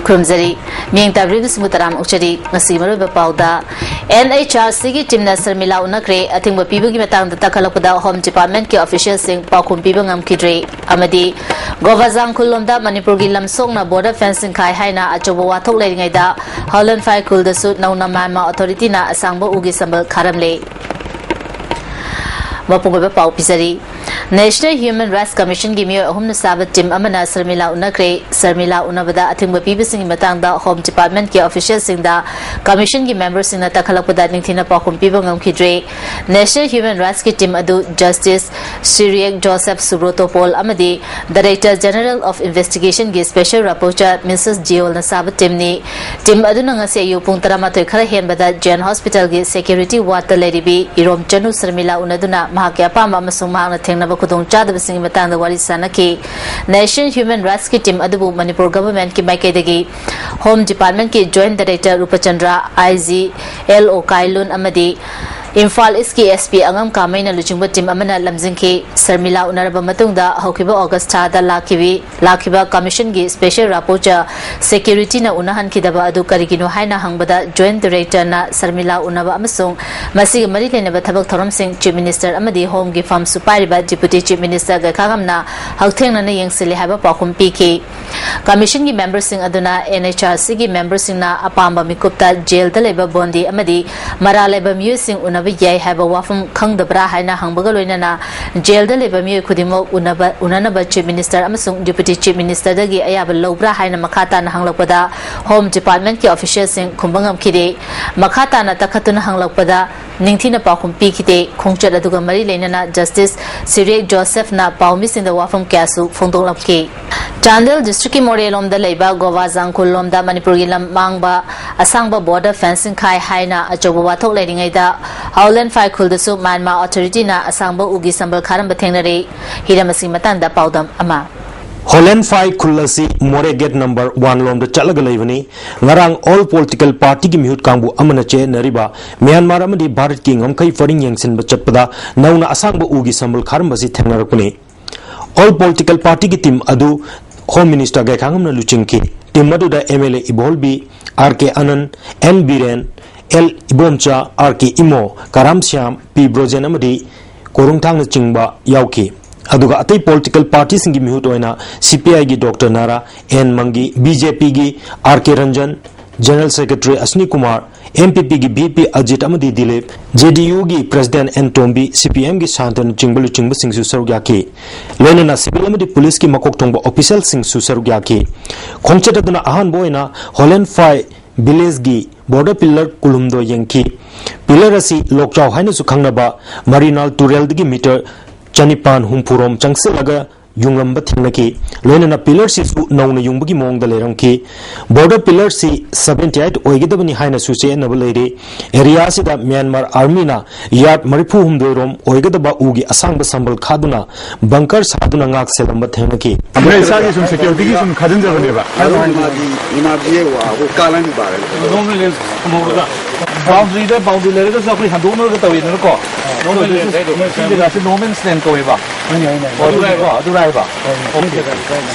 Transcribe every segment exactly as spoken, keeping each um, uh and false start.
ꯈꯨꯔꯨꯝꯖꯔꯤ꯫ ꯃꯤꯌꯦꯡ ꯇꯥꯕꯤꯔꯤꯕꯁꯤꯡꯕꯨ ꯇꯔꯥꯝꯅ ꯑꯣꯛꯆꯔꯤ꯫ ꯉꯁꯤꯒꯤ ꯃꯔꯨꯑꯣꯏꯕ ꯄꯥꯎꯗ, NHRCꯒꯤ teamꯅ ꯁꯔꯃꯤꯂꯥ ꯎꯅꯈ꯭ꯔꯦ꯫ ꯑꯊꯤꯡꯕ ꯄꯤꯕꯒꯤ ꯃꯇꯥꯡꯗ ꯇꯛꯈꯠꯂꯛꯄꯗ Home Departmentꯀꯤ officialꯁꯤꯡ ꯄꯥꯎꯈꯨꯝ ꯄꯤꯕ ꯉꯝꯈꯤꯗ꯭ꯔꯦ꯫ ꯑꯃꯗꯤ ꯒꯣꯕꯥꯖꯥꯡ ꯈꯨꯜꯂꯣꯝꯗ ꯃꯅꯤꯄꯨꯔꯒꯤ ꯂꯝꯁꯣꯛꯅ border fencing ꯈꯥꯏ ꯍꯥꯏꯅ ꯑꯆꯧꯕ ꯋꯥꯊꯣꯛ ꯂꯩꯔꯤꯉꯩꯗ, ꯍꯥꯎꯂꯟꯐꯥꯏ ꯈꯨꯜꯗꯁꯨ ꯅꯧꯅ Myanmar authorityꯅ ꯑꯁꯥꯡꯕ ꯎꯒꯤ ꯁꯝꯕꯜ ꯈꯥꯔꯝꯂꯦ꯫ ꯃꯄꯨꯡ ꯑꯣꯏꯕ ꯄꯥꯎ ꯄꯤꯖꯔꯤ꯫ National Human Rights Commissionꯒꯤ ꯃꯤꯑꯣꯏ ꯑꯍꯨꯝꯅ ꯁꯥꯕ team ꯑꯃꯅ ꯁꯔꯃꯤꯂꯥ ꯎꯅꯈ꯭ꯔꯦ꯫ ꯁꯔꯃꯤꯂꯥ ꯎꯅꯕꯗ ꯑꯊꯤꯡꯕ ꯄꯤꯕꯁꯤꯡꯒꯤ ꯃꯇꯥꯡꯗ Home Departmentꯀꯤ officialꯁꯤꯡꯗ Commissionꯒꯤ memberꯁꯤꯡꯅ ꯇꯛꯈꯠꯂꯛꯄꯗ ꯅꯤꯡꯊꯤꯅ ꯄꯥꯎꯈꯨꯝ ꯄꯤꯕ ꯉꯝꯈꯤꯗ꯭ꯔꯦ꯫ National Human Rightsꯀꯤ team ꯑꯗꯨ Justice Cyriaque Joseph Subrotopol ꯑꯃꯗꯤ Director General of Investigationꯒꯤ special rapporteur Missus Deolꯅ ꯁꯥꯕ teamꯅꯤ꯫ Team ꯑꯗꯨꯅ ꯉꯁꯤ ꯑꯌꯨꯛ ꯄꯨꯡ ꯇꯔꯥꯃꯥꯊꯣꯏ ꯈꯔ ꯍꯦꯟꯕꯗ Jain Hospitalꯒꯤ security wardꯇ ꯂꯩꯔꯤꯕꯤ ꯏꯔꯣꯝ ꯆꯅꯨ ꯁꯔꯃꯤꯂꯥ ꯎꯅꯗꯨꯅ ꯃꯍꯥꯛꯀꯤ ꯑꯄꯥꯝꯕ ꯑꯃꯁꯨꯡ ꯃꯍꯥꯛꯅ ꯊꯦꯡꯅꯕ ꯈꯨꯗꯣꯡꯆꯥꯗꯕꯁꯤꯡꯒꯤ ꯃꯇꯥꯡꯗ ꯋꯥꯔꯤ ꯁꯥꯅꯈꯤ꯫ National Human Rightsꯀꯤ team ꯑꯗꯨꯕꯨ ꯃꯅꯤꯄꯨꯔ governmentꯀꯤ ꯃꯥꯏꯀꯩꯗꯒꯤ Home Departmentꯀꯤ Joint Director ꯔꯨꯄꯆꯟꯗ꯭ꯔ, IG L O ꯀꯥꯏꯂꯨꯟ ꯑꯃꯗꯤ ꯏꯝꯐꯥꯜ Eastꯀꯤ SP ꯑꯉꯝ ꯀꯥꯃꯩꯅ ꯂꯨꯆꯤꯡꯕ team ꯑꯃꯅ ꯂꯝꯖꯤꯡꯈꯤ꯫ ꯁꯔꯃꯤꯂꯥ ꯎꯅꯔꯕ ꯃꯇꯨꯡꯗ ꯍꯧꯈꯤꯕ August ꯊꯥꯗ ꯂꯥꯛꯈꯤꯕꯤ ꯂꯥꯛꯈꯤꯕ Commissionꯒꯤ special rapporteur securityꯅ ꯎꯅꯍꯟꯈꯤꯗꯕ ꯑꯗꯨ ꯀꯔꯤꯒꯤꯅꯣ ꯍꯥꯏꯅ ꯍꯪꯕꯗ, Joint Directorꯅ ꯁꯔꯃꯤꯂꯥ ꯎꯅꯕ ꯑꯃꯁꯨꯡ ꯃꯁꯤꯒ ꯃꯔꯤ ꯂꯩꯅꯕ ꯊꯕꯛ ꯊꯧꯔꯝꯁꯤꯡ Chief Minister ꯑꯃꯗꯤ Homeꯒꯤ ꯐꯝꯁꯨ ꯄꯥꯏꯔꯤꯕ Deputy Chief Minister ꯒꯩꯈꯥꯉꯝꯅ ꯍꯛꯊꯦꯡꯅꯅ ꯌꯦꯡꯁꯤꯜꯂꯤ ꯍꯥꯏꯕ ꯄꯥꯎꯈꯨꯝ ꯄꯤꯈꯤ꯫ Commissionꯒꯤ memberꯁꯤꯡ ꯑꯗꯨꯅ NHRCꯒꯤ memberꯁꯤꯡꯅ ꯑꯄꯥꯝꯕ ꯃꯤꯀꯨꯞꯇ jailꯗ ꯂꯩꯕ ꯕꯣꯟꯗꯤ ꯑꯃꯗꯤ ꯃꯔꯥꯜ ꯂꯩꯕ ꯃꯤꯑꯣꯏꯁꯤꯡ ꯎꯅꯕ ꯌꯥꯏ ꯍꯥꯏꯕ ꯋꯥꯐꯝ ꯈꯪꯗꯕ꯭ꯔꯥ ꯍꯥꯏꯅ ꯍꯪꯕꯒ ꯂꯣꯏꯅꯅ, jailꯗ ꯂꯩꯕ ꯃꯤꯑꯣꯏ ꯈꯨꯗꯤꯡꯃꯛ ꯎꯅꯕ, ꯎꯅꯅꯕ Chief Minister ꯑꯃꯁꯨꯡ Deputy Chief Ministerꯗꯒꯤ ꯑꯌꯥꯕ ꯂꯧꯕ꯭ꯔꯥ ꯍꯥꯏꯅ ꯃꯈꯥ ꯇꯥꯅ ꯍꯪꯂꯛꯄꯗ, Home Departmentꯀꯤ officialꯁꯤꯡ ꯈꯨꯝꯕ ꯉꯝꯈꯤꯗꯦ꯫ ꯃꯈꯥ ꯇꯥꯅ ꯇꯛꯈꯠꯇꯨꯅ ꯍꯪꯂꯛꯄꯗ, ꯅꯤꯡꯊꯤꯅ ꯄꯥꯎꯈꯨꯝ ꯄꯤꯈꯤꯗꯦ꯫ ꯈꯣꯡꯆꯠ ꯑꯗꯨꯒ ꯃꯔꯤ ꯂꯩꯅꯅ Justice Cyriaque Josephꯅ ꯄꯥꯎꯃꯤꯁꯤꯡꯗ ꯋꯥꯐꯝ ꯀꯌꯥꯁꯨ ꯐꯣꯡꯗꯣꯛꯂꯝꯈꯤ꯫ ꯆꯥꯟꯗꯦꯜ districtꯀꯤ ꯃꯣꯔꯦꯂꯣꯝꯗ ꯂꯩꯕ ꯒꯣꯕꯥꯖꯥꯡ ꯈꯨꯜꯂꯣꯝꯗ ꯃꯅꯤꯄꯨꯔꯒꯤ ꯂꯝ ꯃꯥꯡꯕ ꯑꯁꯥꯡꯕ border fencing ꯈꯥꯏ ꯍꯥꯏꯅ ꯑꯆꯧꯕ ꯋꯥꯊꯣꯛ ꯂꯩꯔꯤꯉꯩꯗ, ꯍꯥꯎꯂꯦꯟꯐꯥꯏ ꯈꯨꯜꯗꯁꯨ Myanmar authorityꯅ ꯑꯁꯥꯡꯕ ꯎꯒꯤ ꯁꯝꯕꯜ ꯈꯥꯔꯝꯕ ꯊꯦꯡꯅꯔꯦ꯫ ꯍꯤꯔꯝ ꯑꯁꯤꯒꯤ ꯃꯇꯥꯡꯗ ꯄꯥꯎꯗꯝ ꯑꯃ꯫ ꯍꯣꯂꯦꯟꯐꯥꯏ ꯈꯨꯜ ꯑꯁꯤ ꯃꯣꯔꯦ gate number one ꯂꯣꯝꯗ ꯆꯠꯂꯒ ꯂꯩꯕꯅꯤ꯫ ꯉꯔꯥꯡ all political partyꯒꯤ ꯃꯤꯍꯨꯠ ꯀꯥꯡꯕꯨ ꯑꯃꯅ ꯆꯦꯟꯅꯔꯤꯕ ꯃ꯭ꯌꯥꯟꯃꯥꯔ ꯑꯃꯗꯤ ꯚꯥꯔꯠꯀꯤ ꯉꯝꯈꯩ ꯄꯔꯤꯡ ꯌꯦꯡꯁꯤꯟꯕ ꯆꯠꯄꯗ ꯅꯧꯅ ꯑꯁꯥꯡꯕ ꯎꯒꯤ ꯁꯝꯕꯜ ꯈꯥꯔꯝꯕꯁꯤ ꯊꯦꯡꯅꯔꯛꯄꯅꯤ꯫ All political partyꯒꯤ team ꯑꯗꯨ Home Minister ꯒꯩꯈꯥꯉꯝꯅ ꯂꯨꯆꯤꯡꯈꯤ꯫ ꯇꯤꯝ ꯑꯗꯨꯗ M L A Ibohalbi, R K Anand, N Biren, L Ibomcha, R K Imo, Karam Shyam, P Brojen ꯑꯃꯗꯤ ꯀꯣꯔꯨꯡꯊꯥꯡꯅꯆꯤꯡꯕ ꯌꯥꯎꯈꯤ꯫ ꯑꯗꯨꯒ ꯑꯇꯩ ꯄꯣꯂꯤꯇꯤꯀꯦꯜ ꯄꯥꯔꯇꯤꯁꯤꯡꯒꯤ ꯃꯤꯍꯨꯠ ꯑꯣꯏꯅ ꯁꯤ ꯄꯤ ꯑꯥꯏꯒꯤ doctor Nara, N Mangi, B J ꯄꯤꯒꯤ R K Ranjan, general secretary Asni Kumar, M P ꯄꯤꯒꯤ ꯚꯤ ꯄꯤ ꯑꯖꯤꯠ ꯑꯃꯗꯤ ꯗꯤꯂꯤꯞ, ꯖꯦ ꯗꯤ ꯌꯨꯒꯤ ꯄ꯭ꯔꯦꯁꯤꯗꯦꯟꯠ ꯑꯦꯟ ꯇꯣꯝꯕꯤ, ꯁꯤ ꯄꯤ ꯑꯦꯝꯒꯤ ꯁꯥꯟꯇꯅꯆꯤꯡꯕ ꯂꯨꯆꯤꯡꯕꯁꯤꯡꯁꯨ ꯁꯔꯨꯛ ꯌꯥꯈꯤ꯫ ꯂꯣꯏꯅꯅ ꯁꯤꯚꯤꯜ ꯑꯃꯗꯤ ꯄꯨꯂꯤꯁꯀꯤ ꯃꯀꯣꯛ ꯊꯣꯡꯕ ꯑꯣꯐꯤꯁꯤꯌꯦꯜꯁꯤꯡꯁꯨ ꯁꯔꯨꯛ ꯌꯥꯈꯤ꯫ ꯈꯣꯡꯆꯠ ꯑꯗꯨꯅ ꯑꯍꯥꯟꯕ ꯑꯣꯏꯅ ꯍꯣꯂꯦꯟꯐꯥꯏ ꯚꯤꯂꯦꯖꯒꯤ ꯕꯣꯔꯗꯔ ꯄꯤꯂꯔ ꯀꯨꯟꯍꯨꯝꯗꯣꯏ ꯌꯦꯡꯈꯤ꯫ ꯄꯤꯂꯔ ꯑꯁꯤ ꯂꯣꯛꯆꯥꯎ ꯍꯥꯏꯅꯁꯨ ꯈꯪꯅꯕ ꯃꯔꯤꯅꯥꯜ ꯇꯨꯔꯦꯜꯗꯒꯤ ꯃꯤꯇꯔ ꯆꯅꯤꯄꯥꯟ ꯍꯨꯝꯐꯨ ꯔꯣꯝ ꯆꯪꯁꯤꯜꯂꯒ ꯌꯨꯡꯂꯝꯕ ꯊꯦꯡꯅꯈꯤ꯫ ꯂꯣꯏꯅꯅ ꯄꯤꯂꯔꯁꯤꯁꯨ ꯅꯧꯅ ꯌꯨꯡꯕꯒꯤ ꯃꯑꯣꯡꯗ ꯂꯩꯔꯝꯈꯤ꯫ ꯕꯣꯔꯗꯔ ꯄꯤꯂꯔꯁꯤ ꯁꯚꯦꯟꯇꯤ ꯑꯩꯠ ꯑꯣꯏꯒꯗꯕꯅꯤ ꯍꯥꯏꯅꯁꯨ ꯆꯌꯦꯠꯅꯕ ꯂꯩꯔꯤ꯫ ꯑꯦꯔꯤꯌꯥ ꯑꯁꯤꯗ ꯃ꯭ꯌꯥꯟꯃꯥꯔ ꯑꯥꯔꯃꯤꯅ ꯌꯥꯔꯗ ꯃꯔꯤꯐꯨ ꯍꯨꯝꯗꯣꯏ ꯔꯣꯝ ꯑꯣꯏꯒꯗꯕ ꯎꯒꯤ ꯑꯁꯥꯡꯕ ꯁꯝꯕꯜ ꯈꯥꯗꯨꯅ ꯕꯪꯀꯔ ꯁꯥꯗꯨꯅ ꯉꯥꯛ ꯁꯦꯜꯂꯝꯕ ꯊꯦꯡꯅꯈꯤ꯫ ꯅꯣꯏ ꯏꯁꯥꯒꯤ ꯁꯨꯝ ꯁꯦꯀ꯭ꯌꯨꯔꯤꯇꯤꯒꯤ ꯁꯨꯝ ꯈꯥꯖꯤꯟꯖꯕꯅꯦꯕ꯫ ꯍꯥꯏꯔꯣ, ꯍꯥꯏꯔꯣ꯫ ꯏꯃꯥꯗꯤ, ꯏꯃꯥꯗꯤ ꯋꯥ, ꯑꯩꯈꯣꯏ ꯀꯥ ꯂꯥꯏ ꯃꯄꯥꯗ ꯂꯩ꯫ ꯅꯣꯔꯃꯦꯜ ꯂꯦꯟꯁ ꯊꯝꯍꯧꯔꯒ꯫ ꯕꯥꯎꯟꯗꯔꯤꯗ, ꯕꯥꯎꯟꯗꯔꯤ ꯂꯩꯔꯒꯁꯨ ꯑꯩꯈꯣꯏ ꯍꯟꯗꯣꯛꯅꯔꯒ ꯇꯧꯋꯤꯗꯅꯀꯣ꯫ ꯅꯣꯔꯃꯦꯜ ꯂꯦꯟꯁ ꯍꯥꯏꯗꯣ꯫ ꯁꯤ ꯖꯒꯥꯁꯤ ꯅꯣ ꯃꯦꯟꯁ ꯂꯦꯟ ꯀꯧꯋꯦꯕ꯫ ꯍꯣꯏꯅꯦ, ꯍꯣꯏꯅꯦ꯫ ꯑꯣ, ꯑꯗꯨ ꯍꯥꯏꯕ, ꯑꯗꯨ ꯍꯥꯏꯕ꯫ ꯑꯣꯀꯦ꯫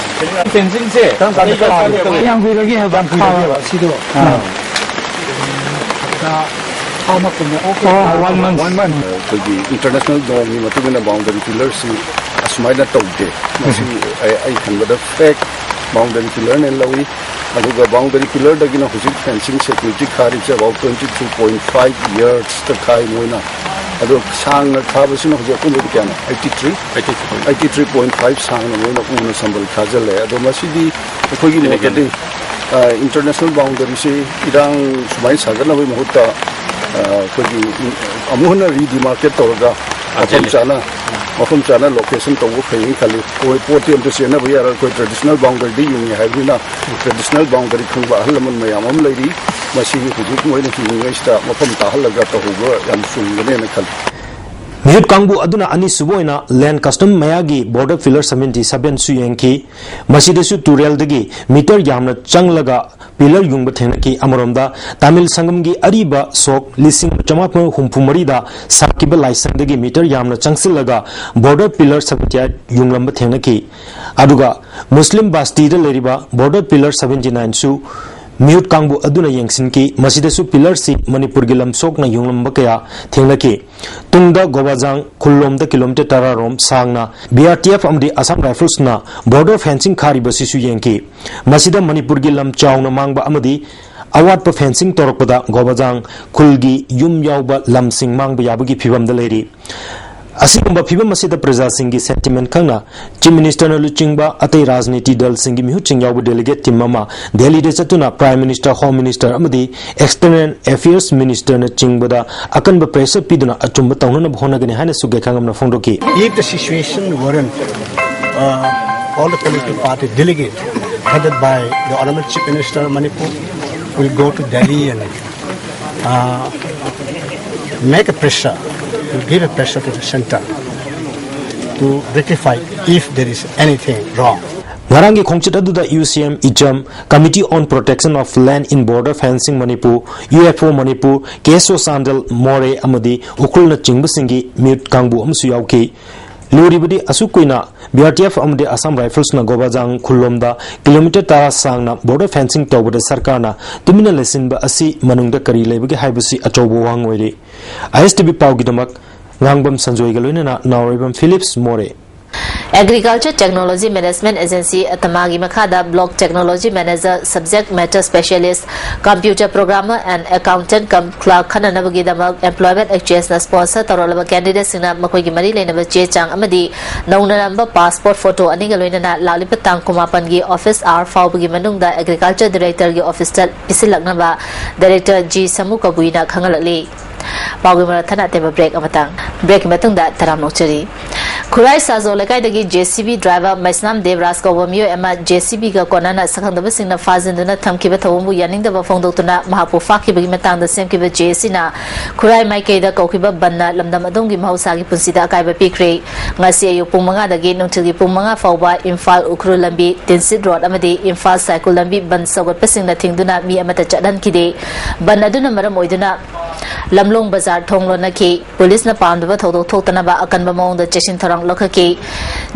ꯐꯦꯟꯁꯤꯡꯁꯦ ꯀꯔꯝ ꯀꯥꯟꯗ ꯀꯌꯥꯝ ꯀꯨꯏꯔꯒꯦ ꯍꯥꯏꯕ? ꯌꯥꯝ ꯀꯨꯏꯔꯒꯦꯕ ꯁꯤꯗꯣ꯫ ꯑꯥ꯫ ꯍꯞꯇꯥ ꯑꯃ ꯀꯨꯝꯕ꯫ ꯑꯣꯀꯦ꯫ ꯑꯣ, one month꯫ One month꯫ ꯑꯩꯈꯣꯏꯒꯤ ꯏꯟꯇꯔꯅꯦꯁꯅꯦꯜ ꯅꯣꯔꯝꯒꯤ ꯃꯇꯨꯡ ꯏꯟꯅ ꯕꯥꯎꯟꯗꯔꯤ ꯄꯤꯂꯔꯁꯤ ꯑꯁꯨꯃꯥꯏꯅ ꯇꯧꯗꯦ꯫ ꯃꯁꯤ ꯑꯩ, ꯑꯩ ꯈꯟꯕꯗ ꯐꯦꯛ ꯕꯥꯎꯟꯗꯔꯤ ꯄꯤꯂꯔꯅꯦꯅ ꯂꯧꯏ꯫ ꯑꯗꯨꯒ ꯕꯥꯎꯟꯗꯔꯤ ꯄꯤꯂꯔꯗꯒꯤꯅ ꯍꯧꯖꯤꯛ ꯐꯦꯟꯁꯤꯡ ꯁꯦꯀ꯭ꯌꯨꯔꯤꯇꯤ ꯈꯥꯔꯤꯁꯦ about twenty two point five yardsꯇ ꯈꯥꯏ ꯃꯣꯏꯅ꯫ ꯑꯗꯣ ꯁꯥꯡꯅ ꯈꯥꯕꯁꯤꯅ ꯍꯧꯖꯤꯛ ꯑꯄꯨꯟꯕꯗꯤ ꯀꯌꯥꯅꯣ? Eighty three? Eighty three point five ꯁꯥꯡꯅ ꯃꯣꯏꯅ ꯎꯅ ꯁꯝꯕꯜ ꯈꯥꯖꯤꯜꯂꯦ꯫ ꯑꯗꯣ ꯃꯁꯤꯗꯤ ꯑꯩꯈꯣꯏꯒꯤ ꯃꯣꯠꯇꯗꯤ, ꯑ, ꯏꯟꯇꯔꯅꯦꯁꯅꯦꯜ ꯕꯥꯎꯟꯗꯔꯤꯁꯤ ꯏꯔꯥꯡ ꯁꯨꯃꯥꯏꯅ ꯁꯥꯒꯠꯅꯕꯒꯤ ꯃꯍꯨꯠꯇ, ꯑ, ꯑꯩꯈꯣꯏꯒꯤ ꯑꯃꯨꯛ ꯍꯟꯅ ꯔꯤꯗꯤꯃꯥꯔꯀꯦꯠ ꯇꯧꯔꯒ ꯃꯐꯝ ꯆꯥꯅ, ꯃꯐꯝ ꯆꯥꯅ ꯂꯣꯀꯦꯁꯟ ꯇꯧꯕ ꯐꯩꯌꯦꯅ ꯈꯜꯂꯤ꯫ ꯑꯩꯈꯣꯏ ꯄꯣꯠꯇꯤ ꯑꯝꯇ ꯆꯦꯟꯅꯕ ꯌꯥꯔꯣꯏ꯫ ꯑꯩꯈꯣꯏ ꯇ꯭ꯔꯦꯗꯤꯁꯅꯦꯜ ꯕꯥꯎꯟꯗꯔꯤꯗ ꯌꯨꯡꯉꯤ ꯍꯥꯏꯕꯅꯤꯅ ꯇ꯭ꯔꯦꯗꯤꯁꯅꯦꯜ ꯕꯥꯎꯟꯗꯔꯤ ꯈꯪꯕ ꯑꯍꯜ ꯂꯃꯟ ꯃꯌꯥꯝ ꯑꯃ ꯂꯩꯔꯤ꯫ ꯃꯁꯤꯒꯤ ꯍꯧꯖꯤꯛ ꯃꯣꯏꯅ ꯍꯤꯡꯉꯤꯉꯩꯁꯤꯗ ꯃꯐꯝ ꯇꯥꯍꯜꯂꯒ ꯇꯧꯍꯧꯕ ꯌꯥꯝ ꯆꯨꯝꯒꯅꯦꯅ ꯈꯜꯂꯤ꯫ ꯃꯤꯍꯨꯠ ꯀꯥꯡꯕꯨ ꯑꯗꯨꯅ ꯑꯅꯤꯁꯨꯕ ꯑꯣꯏꯅ Land Custom ꯃꯌꯥꯒꯤ border pillar seventy seven ꯁꯨ ꯌꯦꯡꯈꯤ꯫ ꯃꯁꯤꯗꯁꯨ ꯇꯨꯔꯦꯜꯗꯒꯤ meter ꯌꯥꯝꯅ ꯆꯪꯂꯒ pillar ꯌꯨꯡꯕ ꯊꯦꯡꯅꯈꯤ꯫ ꯑꯃꯔꯣꯝꯗ, ꯇꯥꯃꯤꯜ ꯁꯪꯒꯝꯒꯤ ꯑꯔꯤꯕ ꯁꯣꯛ ꯂꯤꯁꯤꯡ ꯆꯃꯥꯄꯜ ꯍꯨꯝꯐꯨ ꯃꯔꯤꯗ ꯁꯥꯈꯤꯕ ꯂꯥꯏꯁꯪꯗꯒꯤ meter ꯌꯥꯝꯅ ꯆꯪꯁꯤꯜꯂꯒ border pillar seventy eight ꯌꯨꯡꯂꯝꯕ ꯊꯦꯡꯅꯈꯤ꯫ ꯑꯗꯨꯒ ꯃꯨꯁꯂꯤꯝ ꯕꯥꯁꯇꯤꯗ ꯂꯩꯔꯤꯕ border pillar seventy nine ꯁꯨ ꯃꯤꯍꯨꯠ ꯀꯥꯡꯕꯨ ꯑꯗꯨꯅ ꯌꯦꯡꯁꯤꯟꯈꯤ꯫ ꯃꯁꯤꯗꯁꯨ pillar ꯁꯤ ꯃꯅꯤꯄꯨꯔꯒꯤ ꯂꯝꯁꯣꯛꯅ ꯌꯨꯡꯂꯝꯕ ꯀꯌꯥ ꯊꯦꯡꯅꯈꯤ꯫ ꯇꯨꯡꯗ ꯒꯣꯕꯥꯖꯥꯡ ꯈꯨꯜꯂꯣꯝꯗ kilometre ꯇꯔꯥ ꯔꯣꯝ ꯁꯥꯡꯅ B R T F ꯑꯃꯗꯤ Assam Rifles ꯅ border fencing ꯈꯥꯔꯤꯕꯁꯤꯁꯨ ꯌꯦꯡꯈꯤ꯫ ꯃꯁꯤꯗ ꯃꯅꯤꯄꯨꯔꯒꯤ ꯂꯝ ꯆꯥꯎꯅ ꯃꯥꯡꯕ ꯑꯃꯗꯤ ꯑꯋꯥꯠꯄ fencing ꯇꯧꯔꯛꯄꯗ ꯒꯣꯕꯥꯖꯥꯡ ꯈꯨꯜꯒꯤ ꯌꯨꯝ ꯌꯥꯎꯕ ꯂꯝꯁꯤꯡ ꯃꯥꯡꯕ ꯌꯥꯕꯒꯤ ꯐꯤꯚꯝꯗ ꯂꯩꯔꯤ꯫ ꯑꯁꯤꯒꯨꯝꯕ ꯐꯤꯚꯝ ꯑꯁꯤꯗ ꯄ꯭ꯔꯖꯥꯁꯤꯡꯒꯤ sentiment ꯈꯪꯅ Chief Minister ꯅ ꯂꯨꯆꯤꯡꯕ ꯑꯇꯩ ꯔꯥꯖꯅꯤꯇꯤ ꯗꯜꯁꯤꯡꯒꯤ ꯃꯤꯍꯨꯠꯁꯤꯡ ꯌꯥꯎꯕ delegate team ꯑꯃ ꯗꯦꯜꯂꯤꯗ ꯆꯠꯇꯨꯅ Prime Minister, Home Minister ꯑꯃꯗꯤ External Affairs Minister ꯅꯆꯤꯡꯕꯗ ꯑꯀꯟꯕ pressure ꯄꯤꯗꯨꯅ ꯑꯆꯨꯝꯕ ꯇꯧꯅꯅꯕ ꯍꯣꯠꯅꯒꯅꯤ ꯍꯥꯏꯅꯁꯨ ꯒꯦꯈꯥꯡꯉꯝꯅ ꯐꯣꯡꯗꯣꯛꯈꯤ꯫ If the situation warrant, uh, all the political party delegate headed by the Honorable Chief Minister of Manipur will go to Delhi and uh, make a pressure, to give a pressure to the center to rectify if there is anything wrong. ꯉꯔꯥꯡꯒꯤ ꯈꯣꯡꯆꯠ ꯑꯗꯨꯗ UCM ꯏꯆꯝ, Committee on Protection of Land in Border Fencing Manipur, UFO Manipur, KSO Chandel, ꯃꯣꯔꯦ ꯑꯃꯗꯤ ꯎꯈ꯭ꯔꯨꯜꯅ ꯆꯤꯡꯕꯁꯤꯡꯒꯤ ꯃꯤꯍꯨꯠ ꯀꯥꯡꯕꯨ ꯑꯃꯁꯨ ꯌꯥꯎꯈꯤ꯫ ꯂꯨꯔꯤꯕꯗꯤ ꯑꯁꯨꯛ ꯀꯨꯏꯅ B R T F ꯑꯃꯗꯤ Assam Rifles ꯅ ꯒꯣꯕꯥꯖꯥꯡ ꯈꯨꯜꯂꯣꯝꯗ kilometre ꯇꯔꯥ ꯁꯥꯡꯅ border fencing ꯇꯧꯕꯗ ꯁꯔꯀꯥꯔꯅ ꯇꯨꯃꯤꯟꯅ ꯂꯩꯁꯤꯟꯕ ꯑꯁꯤ ꯃꯅꯨꯡꯗ ꯀꯔꯤ ꯂꯩꯕꯒꯦ ꯍꯥꯏꯕꯁꯤ ꯑꯆꯧꯕ ꯋꯥꯍꯪ ꯑꯣꯏꯔꯤ꯫ ISTV ꯄꯥꯎꯒꯤꯗꯃꯛ ꯉꯥꯡꯕꯝ ꯁꯟꯖꯣꯏꯒ ꯂꯣꯏꯅꯅ ꯅꯥꯎꯔꯩꯕꯝ ꯐꯤꯂꯤꯞꯁ, ꯃꯣꯔꯦ꯫ Agriculture Technology Management Agency, ATMA ꯒꯤ ꯃꯈꯥꯗ Block Technology Manager, Subject Matter Specialist, Computer Programmer and Accountant cum Clerk ꯈꯟꯅꯅꯕꯒꯤꯗꯃꯛ Employment Exchange ꯅ sponsor ꯇꯧꯔꯛꯂꯕ candidate ꯁꯤꯡꯅ ꯃꯈꯣꯏꯒꯤ ꯃꯔꯤ ꯂꯩꯅꯕ ꯆꯦ ꯆꯥꯡ ꯑꯃꯗꯤ ꯅꯧꯅ ꯅꯝꯕ passport photo ꯑꯅꯤꯒ ꯂꯣꯏꯅꯅ ꯂꯥꯛꯂꯤꯕ ꯇꯥꯡ ꯀꯨꯟꯃꯥꯄꯟꯒꯤ office hour ꯐꯥꯎꯕꯒꯤ ꯃꯅꯨꯡꯗ Agriculture Director ꯒꯤ office ꯇ ꯄꯤꯁꯤꯜꯂꯛꯅꯕ Director G ꯁꯃꯨ ꯀꯕꯨꯏꯅ ꯈꯪꯍꯜꯂꯛꯂꯤ꯫ ꯄꯥꯎꯒꯤ ꯃꯔꯛ ꯊꯠꯅ ꯑꯇꯦꯟꯕ break ꯑꯃꯇꯪ꯫ Break ꯀꯤ ꯃꯇꯨꯡꯗ ꯇꯔꯥꯝꯅ ꯑꯣꯛꯆꯔꯤ꯫ ꯈꯨꯔꯥꯏ ꯁꯥꯖꯣ ꯂꯩꯀꯥꯏꯗꯒꯤ JCB driver ꯃꯩꯁꯅꯥꯝ ꯗꯦꯕꯔꯥꯖ ꯀꯧꯕ ꯃꯤꯑꯣꯏ ꯑꯃ JCB ꯒ ꯀꯣꯟꯅꯅ ꯁꯛꯈꯪꯗꯕꯁꯤꯡꯅ ꯐꯥꯖꯤꯟꯗꯨꯅ ꯊꯝꯈꯤꯕ ꯊꯧꯑꯣꯡꯕꯨ ꯌꯥꯅꯤꯡꯗꯕ ꯐꯣꯡꯗꯣꯛꯇꯨꯅ ꯃꯍꯥꯛꯄꯨ ꯐꯥꯈꯤꯕꯒꯤ ꯃꯇꯥꯡꯗ ꯁꯦꯝꯈꯤꯕ JAC ꯅ ꯈꯨꯔꯥꯏ ꯃꯥꯏꯀꯩꯗ ꯀꯧꯈꯤꯕ ꯕꯟꯅ ꯂꯝꯗꯝ ꯑꯗꯣꯝꯒꯤ ꯃꯍꯧꯁꯥꯒꯤ ꯄꯨꯟꯁꯤꯗ ꯑꯀꯥꯏꯕ ꯄꯤꯈ꯭ꯔꯦ꯫ ꯉꯁꯤ ꯑꯌꯨꯛ ꯄꯨꯡ ꯃꯉꯥꯗꯒꯤ ꯅꯨꯡꯊꯤꯜꯒꯤ ꯄꯨꯡ ꯃꯉꯥ ꯐꯥꯎꯕ ꯏꯝꯐꯥꯜ ꯎꯈ꯭ꯔꯨꯜ ꯂꯝꯕꯤ, ꯇꯤꯟꯁꯤꯠ ꯔꯣꯗ ꯑꯃꯗꯤ ꯏꯝꯐꯥꯜ ꯁꯥꯏꯀꯨꯜ ꯂꯝꯕꯤ ꯕꯟ ꯁꯧꯒꯠꯄꯁꯤꯡꯅ ꯊꯤꯡꯗꯨꯅ ꯃꯤ ꯑꯃꯠꯇ ꯆꯠꯍꯟꯈꯤꯗꯦ꯫ ꯕꯟ ꯑꯗꯨꯅ ꯃꯔꯝ ꯑꯣꯏꯗꯨꯅ ꯂꯝꯂꯣꯡ ꯕꯖꯥꯔ ꯊꯣꯡ ꯂꯣꯟꯅꯈꯤ꯫ ꯄꯨꯂꯤꯁꯅ ꯄꯥꯝꯗꯕ ꯊꯧꯗꯣꯛ ꯊꯣꯛꯇꯅꯕ ꯑꯀꯟꯕ ꯃꯑꯣꯡꯗ ꯆꯦꯛꯁꯤꯟ ꯊꯧꯔꯥꯡ ꯂꯧꯈꯠꯈꯤ꯫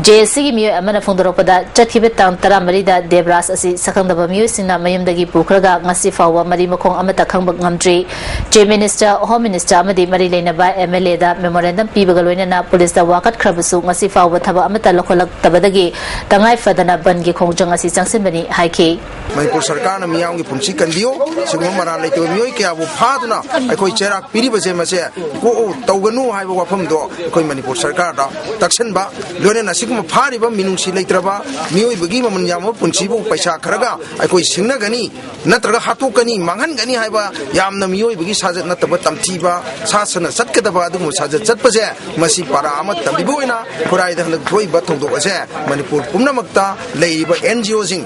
JAC ꯒꯤ ꯃꯤꯑꯣꯏ ꯑꯃꯅ ꯐꯣꯡꯗꯣꯔꯛꯄꯗ, ꯆꯠꯈꯤꯕ ꯇꯥꯡ ꯇꯔꯥꯃꯔꯤꯗ ꯗꯦꯕꯔꯥꯖ ꯑꯁꯤ ꯁꯛꯈꯪꯗꯕ ꯃꯤꯑꯣꯏꯁꯤꯡꯅ ꯃꯌꯨꯝꯗꯒꯤ ꯄꯨꯈ꯭ꯔꯒ ꯉꯁꯤ ꯐꯥꯎꯕ ꯃꯔꯤ ꯃꯈꯣꯡ ꯑꯃꯠꯇ ꯈꯪꯕ ꯉꯝꯗ꯭ꯔꯤ꯫ Chief Minister, Home Minister ꯑꯃꯗꯤ ꯃꯔꯤ ꯂꯩꯅꯕ MLA ꯗ memorandum ꯄꯤꯕꯒ ꯂꯣꯏꯅꯅ ꯄꯨꯂꯤꯁꯇ ꯋꯥꯀꯠꯈ꯭ꯔꯕꯁꯨ ꯉꯁꯤ ꯐꯥꯎꯕ ꯊꯕꯛ ꯑꯃꯠꯇ ꯂꯧꯈꯠꯂꯛꯇꯕꯗꯒꯤ ꯇꯉꯥꯏ ꯐꯗꯅ ꯕꯟꯒꯤ ꯈꯣꯡꯖꯪ ꯑꯁꯤ ꯆꯪꯁꯤꯟꯕꯅꯤ ꯍꯥꯏꯈꯤ꯫ ꯃꯅꯤꯄꯨꯔ ꯁꯔꯀꯥꯔꯅ ꯃꯤꯌꯥꯝꯒꯤ ꯄꯨꯟꯁꯤ ꯀꯟꯕꯤꯌꯨ꯫ ꯁꯤꯒꯨꯝꯕ ꯃꯔꯥꯜ ꯂꯩꯇꯕ ꯃꯤꯑꯣꯏ ꯀꯌꯥꯕꯨ ꯐꯥꯗꯨꯅ ꯑꯩꯈꯣꯏ ꯆꯩꯔꯥꯛ ꯄꯤꯔꯤꯕꯁꯦ ꯃꯁꯦ ꯀꯣꯛꯎ ꯇꯧꯒꯅꯨ ꯍꯥꯏꯕ ꯋꯥꯐꯝꯗꯣ ꯑꯩꯈꯣꯏ ꯃꯅꯤꯄꯨꯔ ꯁꯔꯀꯥꯔꯗ ꯇꯛꯁꯟꯕ, ꯂꯣꯏꯅꯅ ꯑꯁꯤꯒꯨꯝꯕ ꯐꯥꯔꯤꯕ ꯃꯤꯅꯨꯡꯁꯤ ꯂꯩꯇ꯭ꯔꯕ ꯃꯤꯑꯣꯏꯕꯒꯤ ꯃꯃꯜ ꯌꯥꯝꯕ ꯄꯨꯟꯁꯤꯕꯨ ꯄꯩꯁꯥ ꯈꯔꯒ ꯑꯩꯈꯣꯏ ꯁꯤꯡꯅꯒꯅꯤ ꯅꯠꯇ꯭ꯔꯒ ꯍꯥꯠꯇꯣꯛꯀꯅꯤ, ꯃꯥꯡꯍꯟꯒꯅꯤ ꯍꯥꯏꯕ ꯌꯥꯝꯅ ꯃꯤꯑꯣꯏꯕꯒꯤ ꯁꯥꯖꯠ ꯅꯠꯇꯕ ꯇꯝꯊꯤꯕ ꯁꯥꯁꯅ ꯆꯠꯀꯗꯕ ꯑꯗꯨꯒꯨꯝꯕ ꯁꯥꯖꯠ ꯆꯠꯄꯁꯦ, ꯃꯁꯤ ꯄꯥꯔꯥ ꯑꯃ ꯇꯝꯕꯤꯕ ꯑꯣꯏꯅ ꯈꯨꯔꯥꯏꯗ ꯍꯟꯗꯛ ꯊꯣꯛꯏꯕ ꯊꯧꯗꯣꯛ ꯑꯁꯦ ꯃꯅꯤꯄꯨꯔ ꯄꯨꯝꯅꯃꯛꯇ ꯂꯩꯔꯤꯕ NGO ꯁꯤꯡ,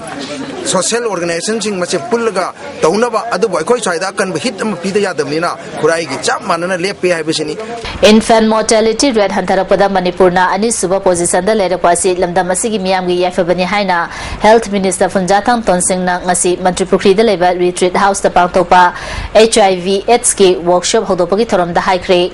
social organization ꯁꯤꯡ ꯃꯁꯦ ꯄꯨꯜꯂꯒ ꯇꯧꯅꯕ, ꯑꯗꯨꯕꯨ ꯑꯩꯈꯣꯏ ꯁ꯭ꯋꯥꯏꯗ ꯑꯀꯟꯕ hit ꯑꯃ ꯄꯤꯗ ꯌꯥꯗꯕꯅꯤꯅ ꯈꯨꯔꯥꯏꯒꯤ ꯆꯞ ꯃꯥꯟꯅꯅ ꯂꯦꯞꯄꯦ ꯍꯥꯏꯕꯁꯤꯅꯤ꯫ Infant mortality rate ꯍꯟꯊꯔꯛꯄꯗ ꯃꯅꯤꯄꯨꯔꯅ ꯑꯅꯤꯁꯨꯕ position ꯗ ꯂꯩꯔꯛꯄ ꯑꯁꯤ ꯂꯝꯗꯝ ꯑꯁꯤꯒꯤ ꯃꯤꯌꯥꯝꯒꯤ ꯌꯥꯏꯐꯕꯅꯤ ꯍꯥꯏꯅ Health Minister ꯐꯨꯟꯖꯥꯊꯥꯡ ꯇꯣꯟꯁꯤꯡꯅ ꯉꯁꯤ ꯃꯟꯇ꯭ꯔꯤ ꯄꯨꯈ꯭ꯔꯤꯗ ꯂꯩꯕ Retreat House ꯇ ꯄꯥꯡꯊꯣꯛꯄ HIV AIDS ꯀꯤ workshop ꯍꯧꯗꯣꯛꯄꯒꯤ ꯊꯧꯔꯝꯗ ꯍꯥꯏꯈ꯭ꯔꯦ꯫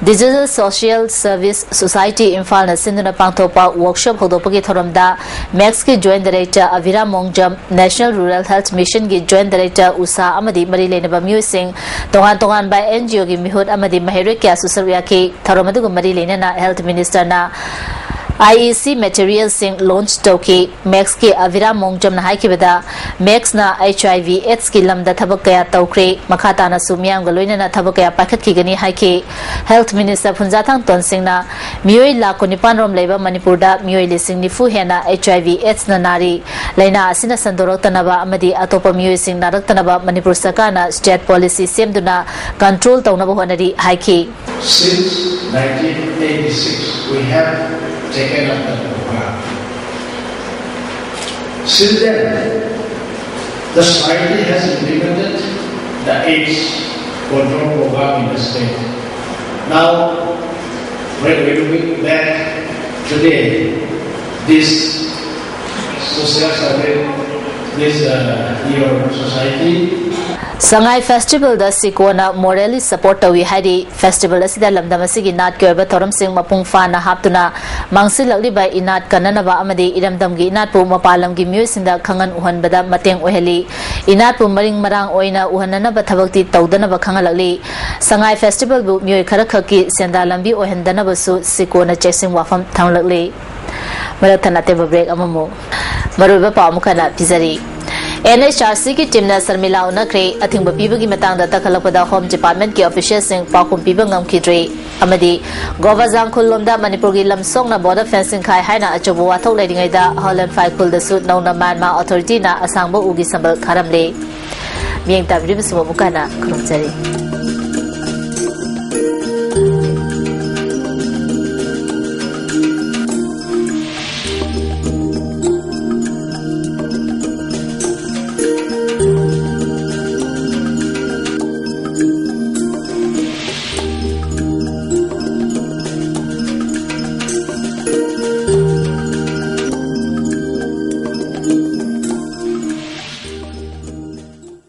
Digital Social Service Society ꯏꯝꯐꯥꯜꯅ ꯁꯤꯟꯗꯨꯅ ꯄꯥꯡꯊꯣꯛꯄ workshop ꯍꯧꯗꯣꯛꯄꯒꯤ ꯊꯧꯔꯝꯗ ꯃꯦꯛꯁꯀꯤ Joint Director ꯑꯚꯤꯔꯥꯝ ꯃꯣꯡꯖꯝ, National Rural Health Mission ꯒꯤ Joint Director ꯎꯁꯥ ꯑꯃꯗꯤ ꯃꯔꯤ ꯂꯩꯅꯕ ꯃꯤꯑꯣꯏꯁꯤꯡ, ꯇꯣꯉꯥꯟ ꯇꯣꯉꯥꯟꯕ NGO ꯒꯤ ꯃꯤꯍꯨꯠ ꯑꯃꯗꯤ ꯃꯍꯩꯔꯣꯏ ꯀꯌꯥꯁꯨ ꯁꯔꯨꯛ ꯌꯥꯈꯤ꯫ ꯊꯧꯔꯝ ꯑꯗꯨꯒ ꯃꯔꯤ ꯂꯩꯅꯅ Health Minister ꯅ IEC material ꯁꯤꯡ launch ꯇꯧꯈꯤ꯫ ꯃꯦꯛꯁꯀꯤ ꯑꯚꯤꯔꯥꯝ ꯃꯣꯡꯖꯝꯅ ꯍꯥꯏꯈꯤꯕꯗ, ꯃꯦꯛꯁꯅ HIV AIDS ꯀꯤ ꯂꯝꯗ ꯊꯕꯛ ꯀꯌꯥ ꯇꯧꯈ꯭ꯔꯦ꯫ ꯃꯈꯥ ꯇꯥꯅꯁꯨ ꯃꯤꯌꯥꯝꯒ ꯂꯣꯏꯅꯅ ꯊꯕꯛ ꯀꯌꯥ ꯄꯥꯏꯈꯠꯈꯤꯒꯅꯤ ꯍꯥꯏꯈꯤ꯫ Health Minister ꯐꯨꯟꯖꯥꯊꯥꯡ ꯇꯣꯟꯁꯤꯡꯅ ꯃꯤꯑꯣꯏ ꯂꯥꯈ ꯀꯨꯟꯅꯤꯄꯥꯟ ꯔꯣꯝ ꯂꯩꯕ ꯃꯅꯤꯄꯨꯔꯗ ꯃꯤꯑꯣꯏ ꯂꯤꯁꯤꯡ ꯅꯤꯐꯨ ꯍꯦꯟꯅ HIV AIDS ꯅ ꯅꯥꯔꯤ꯫ ꯂꯥꯏꯅꯥ ꯑꯁꯤꯅ ꯁꯟꯗꯣꯔꯛꯇꯅꯕ ꯑꯃꯗꯤ ꯑꯇꯣꯞꯄ ꯃꯤꯑꯣꯏꯁꯤꯡ ꯅꯥꯔꯛꯇꯅꯕ ꯃꯅꯤꯄꯨꯔ ꯁꯔꯀꯥꯔꯅ state policy ꯁꯦꯝꯗꯨꯅ control ꯇꯧꯅꯕ ꯍꯣꯠꯅꯔꯤ ꯍꯥꯏꯈꯤ꯫ Since nineteen eighty-six, we have taken up the program. Since then, the society has implemented the AIDS control program in the state. Now, when we look back today, this social service, this uh, your society, ꯁꯉꯥꯏ ꯐꯦꯁꯇꯤꯚꯦꯜꯗ ꯁꯤꯀꯣꯅ morally support ꯇꯧꯏ ꯍꯥꯏꯔꯤ꯫ Festival ꯑꯁꯤꯗ ꯂꯝꯗꯝ ꯑꯁꯤꯒꯤ ꯅꯥꯠꯀꯤ ꯑꯣꯏꯕ ꯊꯧꯔꯝꯁꯤꯡ ꯃꯄꯨꯡ ꯐꯥꯅ ꯍꯥꯞꯇꯨꯅ ꯃꯥꯡꯁꯤꯜꯂꯛꯂꯤꯕ ꯏꯅꯥꯠ ꯀꯟꯅꯅꯕ ꯑꯃꯗꯤ ꯏꯔꯝꯗꯝꯒꯤ ꯏꯅꯥꯠꯄꯨ ꯃꯄꯥꯟ ꯂꯝꯒꯤ ꯃꯤꯑꯣꯏꯁꯤꯡꯗ ꯈꯪꯍꯟ ꯎꯍꯟꯕꯗ ꯃꯇꯦꯡ ꯑꯣꯏꯍꯜꯂꯤ꯫ ꯏꯅꯥꯠꯄꯨ ꯃꯔꯤꯡ ꯃꯔꯥꯡ ꯑꯣꯏꯅ ꯎꯍꯟꯅꯅꯕ ꯊꯕꯛꯇꯤ ꯇꯧꯗꯅꯕ ꯈꯪꯍꯜꯂꯛꯂꯤ꯫ ꯁꯉꯥꯏ ꯐꯦꯁꯇꯤꯚꯦꯜꯕꯨ ꯃꯤꯑꯣꯏ ꯈꯔꯈꯛꯀꯤ ꯁꯦꯟꯗꯥꯟ ꯂꯝꯕꯤ ꯑꯣꯏꯍꯟꯗꯅꯕꯁꯨ ꯁꯤꯀꯣꯅ ꯆꯦꯛꯁꯤꯟ ꯋꯥꯐꯝ ꯊꯝꯂꯛꯂꯤ꯫ ꯃꯔꯛ ꯊꯠꯅ ꯑꯇꯦꯟꯕ ꯕ꯭ꯔꯦꯛ ꯑꯃꯃꯨꯛ꯫ ꯃꯔꯨꯑꯣꯏꯕ ꯄꯥꯎ ꯑꯃꯨꯛ ꯍꯟꯅ ꯄꯤꯖꯔꯤ꯫ ꯑꯦꯟ ꯑꯩꯆ ꯑꯥꯔ ꯁꯤꯒꯤ ꯇꯤꯝꯅ ꯁꯔꯃꯤꯂꯥ ꯎꯅꯈ꯭ꯔꯦ꯫ ꯑꯊꯤꯡꯕ ꯄꯤꯕꯒꯤ ꯃꯇꯥꯡꯗ ꯇꯛꯈꯠꯂꯛꯄꯗ ꯍꯣꯝ ꯗꯤꯄꯥꯔꯠꯃꯦꯟꯠꯀꯤ ꯑꯣꯐꯤꯁꯤꯌꯦꯜꯁꯤꯡ ꯄꯥꯎꯈꯨꯝ ꯄꯤꯕ ꯉꯝꯈꯤꯗ꯭ꯔꯦ꯫ ꯑꯃꯗꯤ ꯒꯣꯕꯥꯖꯥꯡ ꯈꯨꯜ ꯂꯣꯝꯗ ꯃꯅꯤꯄꯨꯔꯒꯤ ꯂꯝ ꯁꯣꯛꯅ ꯕꯣꯔꯗꯔ ꯐꯦꯟꯁꯤꯡ ꯈꯥꯏ ꯍꯥꯏꯅ ꯑꯆꯧꯕ ꯋꯥꯊꯣꯛ ꯂꯩꯔꯤꯉꯩꯗ ꯍꯣꯂꯦꯟꯐꯥꯏ ꯈꯨꯜꯗꯁꯨ ꯅꯧꯅ ꯃ꯭ꯌꯥꯟꯃꯥꯔ ꯑꯣꯊꯣꯔꯤꯇꯤꯅ ꯑꯁꯥꯡꯕ ꯎꯒꯤ ꯁꯝꯕꯜ ꯈꯥꯔꯝꯂꯦ꯫ ꯃꯤꯠꯌꯦꯡ ꯇꯥꯕꯤꯔꯤꯕꯁꯤꯡꯕꯨ ꯑꯃꯨꯛ ꯍꯟꯅ ꯈꯨꯔꯨꯝꯖꯔꯤ꯫